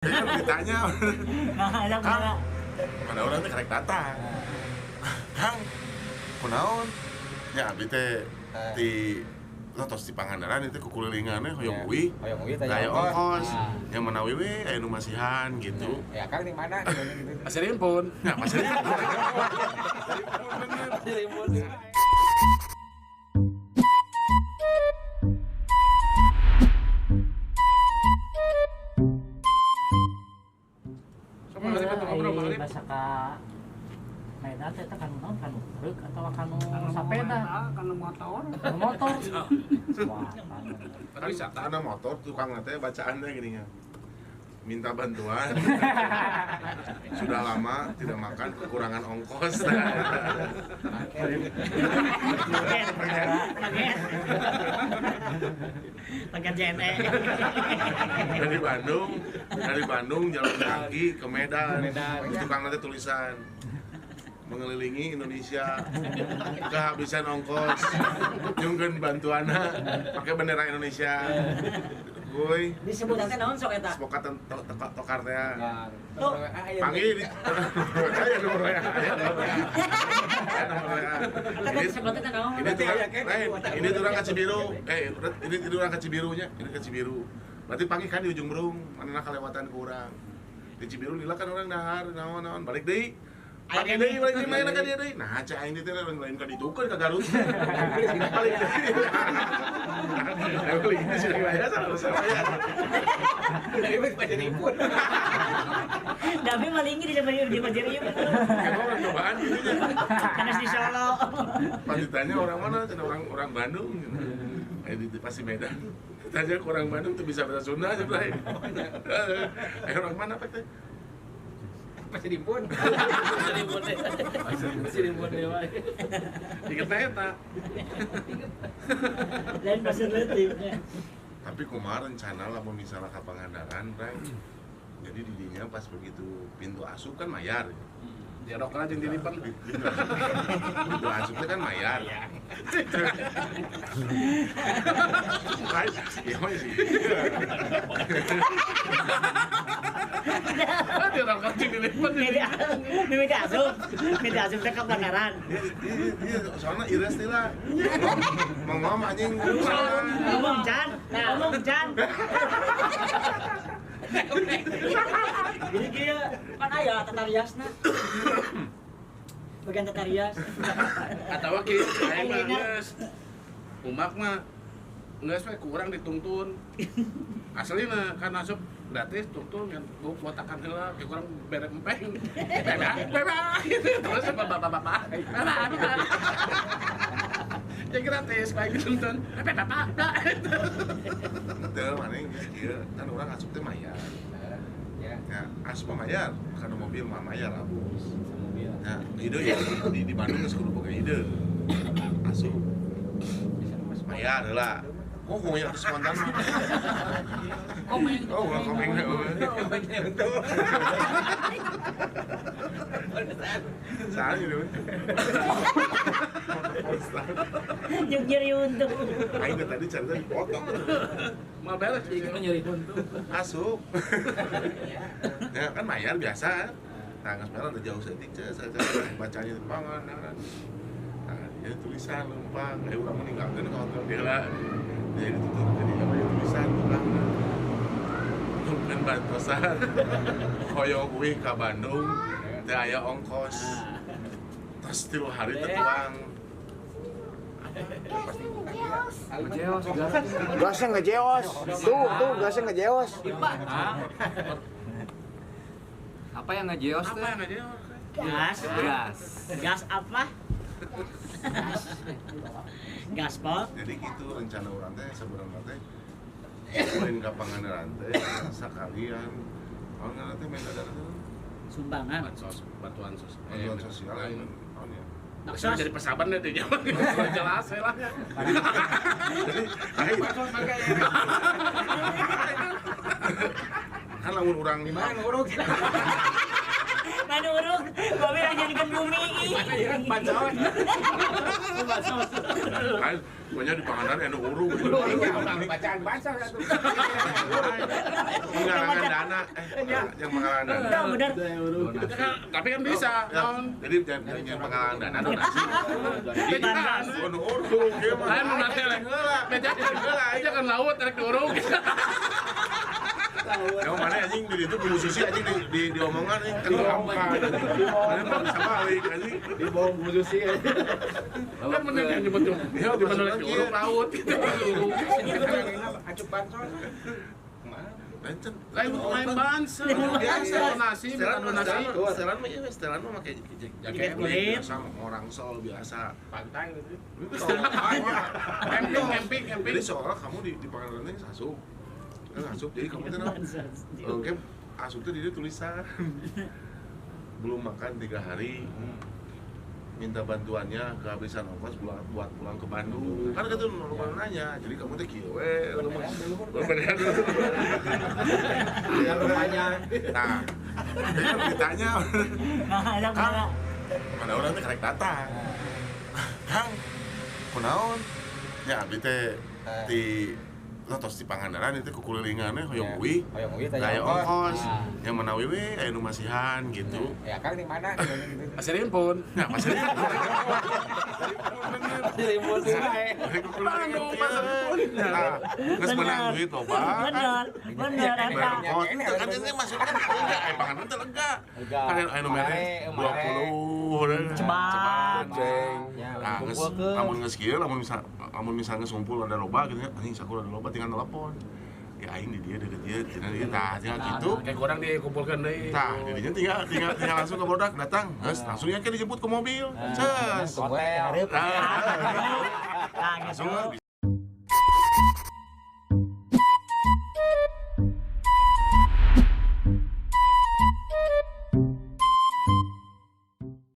Ditanya, Kang, mana orang teh karek datang. Kang, kunaon? Ya abdi teh di tos di Pangandaran itu kukulilingannya hoyong uih. Hoyong uih teh ongkos. Yang menawi we aya nu masihan gitu. Ya Kang di mana gitu. Pasir Impun. Ya Pasir Impun. Pasir Impun. Bahasa ka Medan teh kanu naon kanu truk atawa kanu sapeda kanu motor. Motor. Wah, kanu motor tukang teh bacaannya gini nya. Minta bantuan. Sudah lama tidak makan, kekurangan ongkos. Paket JNE. Dari Bandung jalan kaki ke Medan. Tukang nanti tulisan mengelilingi Indonesia, kehabisan ongkos, nyungkeun bantuanna pakai bendera Indonesia. Kuy. Disebut teh naon sok eta? Sepokatan tokar teh. Panggil di. Aya nomor WA. Ini turang ka Cibiru. Ini turang ka Cibirunya, ini ka Cibiru. Berarti panggil kan di ujung berung, mana kalewatan ku urang. Di Cibiru lila kan orang dahar, naon-naon, balik deui. Pakai deui, balik deui, mana ka dieu deui. Nah, cek aing teh orang lain ka ditu ka Garut. Balik deui. Balik deui sudah bayar salah bayar. Dari Pasir Impun. Tapi malingi di Pasir Impun. Emang orang cobaan gitu nya. Karena di Solo. Pas ditanya orang mana? Cenah orang Bandung. Di pasti Medan. Ditanya ke orang Bandung tuh bisa bahasa Sunda aja, Bray. Orang mana Pak teh? Pasir Impun. Pasir Impun. Pasir Impun dewa. Ingat eta. Lain pasir leutik. Tapi kumaha rencana lamun misalnya ka Pangandaran, Bray. Jadi didinya pas begitu pintu asup kan mayar. Diarok aja jeung dilipan. Pintu asup teh kan mayar. Iya mah sih. Diarok aja jeung dilipan. Mimiti asup teh ka Pangandaran. Iya, soalnya ires teh lah. Mengom anjing. Ngomong can, ngomong can. Jadi kieu pan aya tata riasna. Bagian tata rias. Atawa kieu aya mah geus. Umak mah geus we kurang dituntun. Aslina kan asup gratis tuntun yang botakan heula ke kurang bere empeng. Bebas gitu terus bapak-bapak. Bapak. Ya gratis bae dituntun. Bapak. Teu maneh geus kieu kan urang asup teh mayar. Ya, asup mah mayar, kana mobil mah mayar abus. Mobil. Ya, ide ya di Bandung geus kudu boga ide. Asup. Mayar heula. Oh, ngomongnya spontan mah. Komeng. Oh, komeng. Salah gitu. Juk nyeri untung. Aing tadi cerita dipotong. Mal beres jadi nyeri untung. Asup. Ya kan mayar biasa. Nah, geus mayar udah jauh saeutik saya bacanya pangan. Nah, ya tulisan lempang, urang meninggalkeun ka hotel heula. Jadi tutup jadi apa ya tulisan tukangna. Nyungkeun bantosan. Hoyong uih ka Bandung teu aya ongkos. Terus 3 hari tertuang. Ngejeos, gasnya ngejeos. Tuh gasnya ngejeos. Apa yang ngejeos tuh? Apa yang ngejeos? Gas. Gas. Gas apa? Gaspol. Jadi gitu rencana urang teh sebenarnya teh lain ka Pangandaran teh sakalian. Pangandaran teh minta dana sumbangan. Bantuan sosial. Bantuan sosial lain naon ya. Maksudnya jadi pesaban deh di zaman jelas lah. Jadi kan lamun urang di mana urang? Mana urug, mobil aja bumi. Mana ya bansos. Kan pokoknya di Pangandaran anu urug. Bacaan bansos atuh. Penggalangan dana, yang penggalangan dana. Enggak bener. Tapi kan bisa. Jadi jangan penggalangan dana donasi. Jadi kan anu urug ieu mah. Lain nu teh heula. Beja kan laut rek diurug. Yang mana anjing di itu Bu Susi anjing di diomongan anjing tenggelam. Mana mah bisa balik anjing. Dibohong Bu Susi. Kan mending yang nyebut tuh. Ya di mana lagi urug laut gitu. Acup bansos. Lain lain bansos. Biasa donasi, donasi. Setelan mah ieu setelan mah make jaket kulit biasa orang sol biasa. Pantai gitu. Camping, camping. Jadi seolah kamu di Pangandaran teh asup. Asup jadi kamu teh oke asup teh di tulisan belum makan 3 hari. Minta bantuannya kehabisan ongkos buat pulang ke Bandung. Kan itu lupa nanya. Jadi kamu teh kieu we beneran dulu. Ya rupanya. Nah, jadi kan ditanya. Nah, Kang, mana orang teh karek datang. Kang, kunaon? Ya abdi teh di tos di Pangandaran itu kukulilingannya hoyong uwi. Hoyong uwi tanya aya ongkos. Yang menawi we aya nu masihan gitu. Ya Kang di mana? Pasir Impun. Nah, Pasir Impun. Pasir Impun sih bae. Bandung Pasir Impun. Nah, geus meunang duit loba. Bener, bener eta. Kan ini maksudnya lega, aya Pangandaran teh lega. Kan aya nu mere 20 Ceban. Nah, geus lamun geus kieu lamun misal lamun misalnya ngumpul ada loba gitu ya, anjing sakur ada loba tinggal telepon. Ya aing di dia deket dia, tinggal dia tah tinggal gitu. Kayak kurang dikumpulkan deui. Tah, jadinya tinggal langsung ke produk datang. Geus langsung ya dijemput ke mobil. Ces. Hotel. Langsung